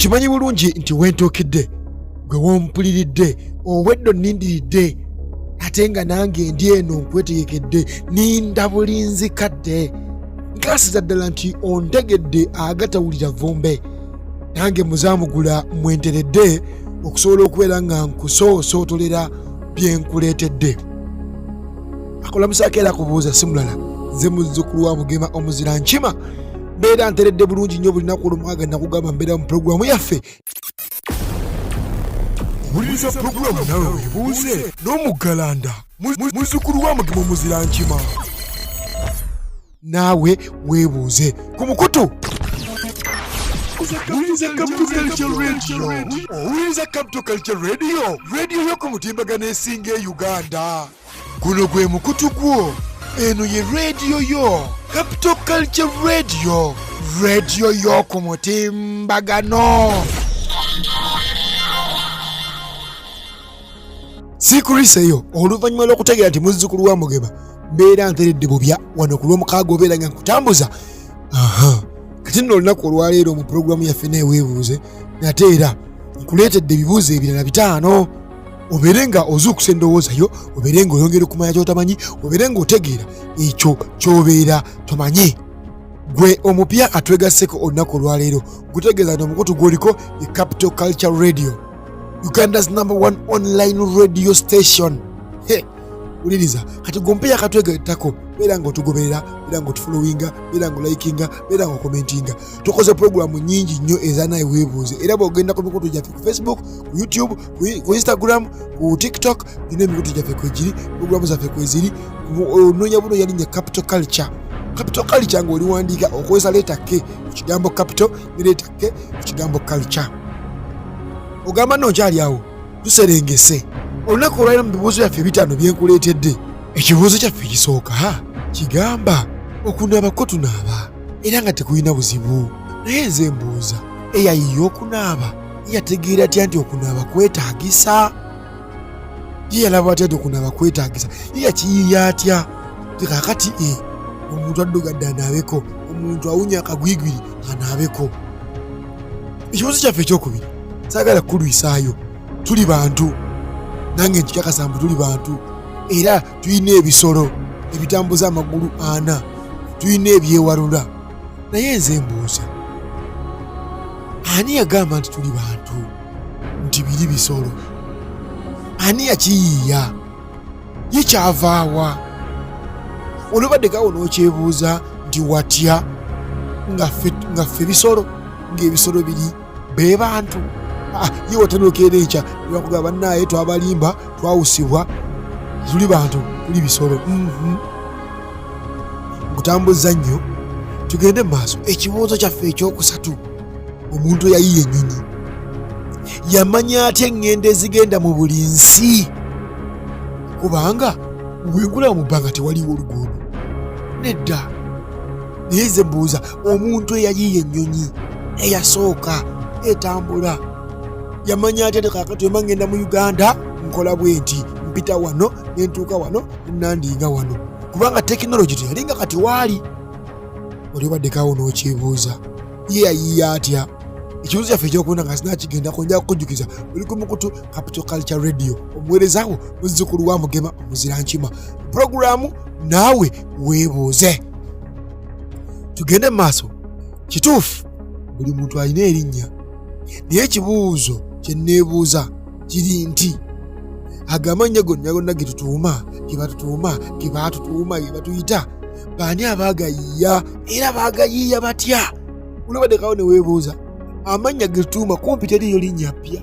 Nkimanyi bulungi nti wentuukidde gwe wompuliridde obwedda onnindiridde, ate nga nange ndi eno nkwetegekedde, ninda bulinzi kadde. Nkasiza ddala nti ontegedde agatawulira vvumbe, nange muzaamugula mwenteredde okusobola okubeera nga nkusoosootolera bye nkuleetedde. Akulamusaako era akubuuza si mulala, nze muzzukulu wa Mugema omuzira nkima. Mbeera nteredde bulungi nnyo buli naku olumwaga nakugamba mbeera mu pulogulaamu yaffe. Wuliriza pulogulaamu nawe weebuuze n'omuggalanda muzzukulu wa Mugema omuzira nkima, naawe weebuuze ku mukutu. Wuliriza Capital Culture Radio. Owuliriza Capital Culture Radio, radio yo ku mutimbagano esinga e Uganda. Guno gwe mukutu gwo, eno ye radio yo, Capital Culture Radio, radio yo ku mutimbagano. Siikuliseyo oluvannyuma lw'okutegeera nti muzzukulu wa Mugema mbeera nteredde bubya wano ku Lwomukaaga obeera nga nkutambuza. Aha, kati nno olunaku olwaleero mu pulogulaamu yaffe neeweebuuze nate era nkuleetedde ebibuuzo ebirala 5, obeere nga ozuukusa endowooza yo, obeere nga oyongera okumanya ky'otamanyi, obeere nga otegeera ekyo ky'obeera tomanyi. Gwe omupya atwegasseko olunaku olwaleero, gutegeeza nti omukutu gw'oliko ye Capital Culture Radio, Uganda's number 1 online radio station. Hey, wuliriza kati gwe omupya akatwegattako, beera nga otugoberera, beera nga otufolowinga, beera nga olikinga, beera nga okomentinga. Tukoze pulogulaamu nyingi nnyo eza naye weebuuze, era bw'ogenda ku mikutu gyaffe ku Facebook, ku YouTube, ku Instagram, ku TikTok, gyonna emikutu gyaffe kwegiri, pulogulaamu zaffe kweziri. Onoonya buno yalinnya Capital Culture. Capital Culture ng'oliwandiika okozesa leeta K ku kigambo capital ne leeta K ku kigambo culture. Ogamba nno nkyali awo, tuserengese olunaku olwaliro mu bibuuzo byaffe 5 byenkuleetedde. Ekibuuzo kyaffe ekisooka kigamba okunaaba ko tunaaba era nga tekulina buzibu, naye nze mbuuza, eyayiiya okunaaba yategeera atya nti okunaaba kwetaagisa? Ye yalaba atya nti okunaaba kwetaagisa? Ye yakiyiiya atya nti kaakati omuntu addugadde anaabeko, omuntu awunya akagwigwiri anaabeko? Ekibuuzo kyaffe ekyokubiri, saagala kukulwisaayo, tuli bantu, nange nkikakasa mbu tuli bantu, era tulina ebisolo ebitambuza amagulu 4, tulina ebyewalula, naye nze mbuuza, ani yagamba nti tuli bantu, nti biri bisolo? Ani yakiyiiya? Ye kyavaawa? Olubadde kawo n'okyebuuza nti watya nga ffe bisolo, ng'ebisolo biri be bantu? Ye watandika enkya nebakugamba bannaaye twabalimba, twawusibwa, tuli bantu, tuli bisolo. Nkutambuza nnyo, tugende mu maaso. Ekibuuzo kyaffe ekyokusatu, omuntu eyayiiya ennyonyi yamanya atya eŋŋendo ezigenda mu buli nsi? Kubanga bwengula mu bbanga tewaliwo oluguudo, nedda. Naye nze mbuuza, omuntu eyayiiya ennyonyi eyasooka etambula yamanya atya nti kaakati wemba ngenda mu Uganda nkola bwe nti, mpita wano ne ntuuka wano nandinga wano? Kubanga tekinologi teyali nga kati waali. Oli obaddekawo n'okyebuuza, ye yayiiya atya? Ekibuuzo kyaffe ekyokuna nga sinakigendako, nja kukujjukiza oli ku mukutu Capital Culture Radio, omuweereza wo muzzukulu wa Mugema omuzira nkima, pulogulaamu naawe weebuuze. Tugende mu maaso. Kituufu buli muntu alina erinnya, naye ekibuuzo kye nneebuuza kiri nti ago amannya gonna gonna ge tutuuma, ge batutuuma, ge baatutuuma, ge batuyita, baani abaagayiiya era baagayiiya batya? Olabadde ne weebuuza, amannya ge tutuuma kumpi teriiyo linnya ppya,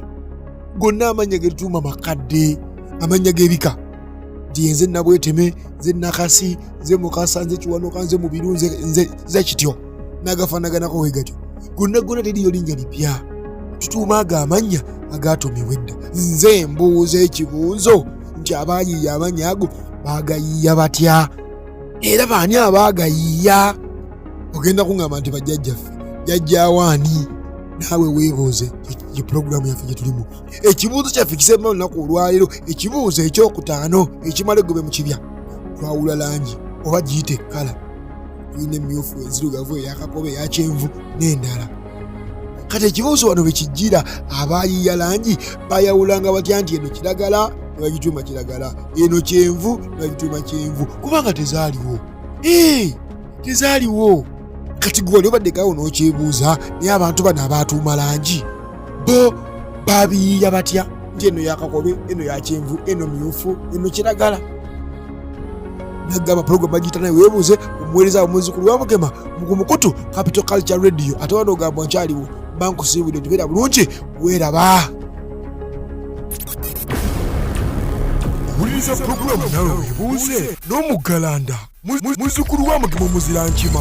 gonna amannya ge tutuuma makadde, amannya g'ebika nti nze Nabweteme, nze Nakasi, nze Mukasa, nze Kiwanuka, nze Mubiru, nze kityo n'agafaanaganako we gatyo, gonna gonna teriiyo linnya lipya. Tutuuma ago amannya agaatuumibwa edda. Nze mbuuza ekibuuzo nti abaayiiya amannya ago baagayiiya batya era baani abaagayiiya? Ogenda kuŋŋamba nti bajjajjaffe. Jjajjaawo ani? Naawe weebuuze gye pulogulaamu yaffe gye tulimu. Ekibuuzo kyaffe kisemba olunaku olwaleero, ekibuuzo ekyokutaano ekimala eggobe mu kibya. Twawula langi oba giyite ekkala, tulina emyufu, enzirugavu, eyakakobe, eyakyenvu n'endala. Kati ekibuuzo wano bwe kijjira, abaayiiya langi bayawulanga batya nti eno kiragala ne bagituuma kiragala, eno kyenvu ne bagituuma kyenvu, kubanga tezaaliwo. Ee, tezaaliwo. Kati gwe wali obadde gawo n'okyebuuza, naye abantu bano abaatuuma langi bo babiyiiya batya nti eno yakakobe, eno yakyenvu, eno myufu, eno kiragala? Nagamba program bagiyita naye weebuuze, omuweereza omuzukulu wa Mugema ku mukutu Capital Culture Radio. Ate wano ogamba nkyaliwo, mba nkusiibudde nti beera bulungi, weeraba. Owuliriza pulogulaamu Nawe Weebuuze n'Omuggalanda, muzzukulu wa Mugema Omuzirankima.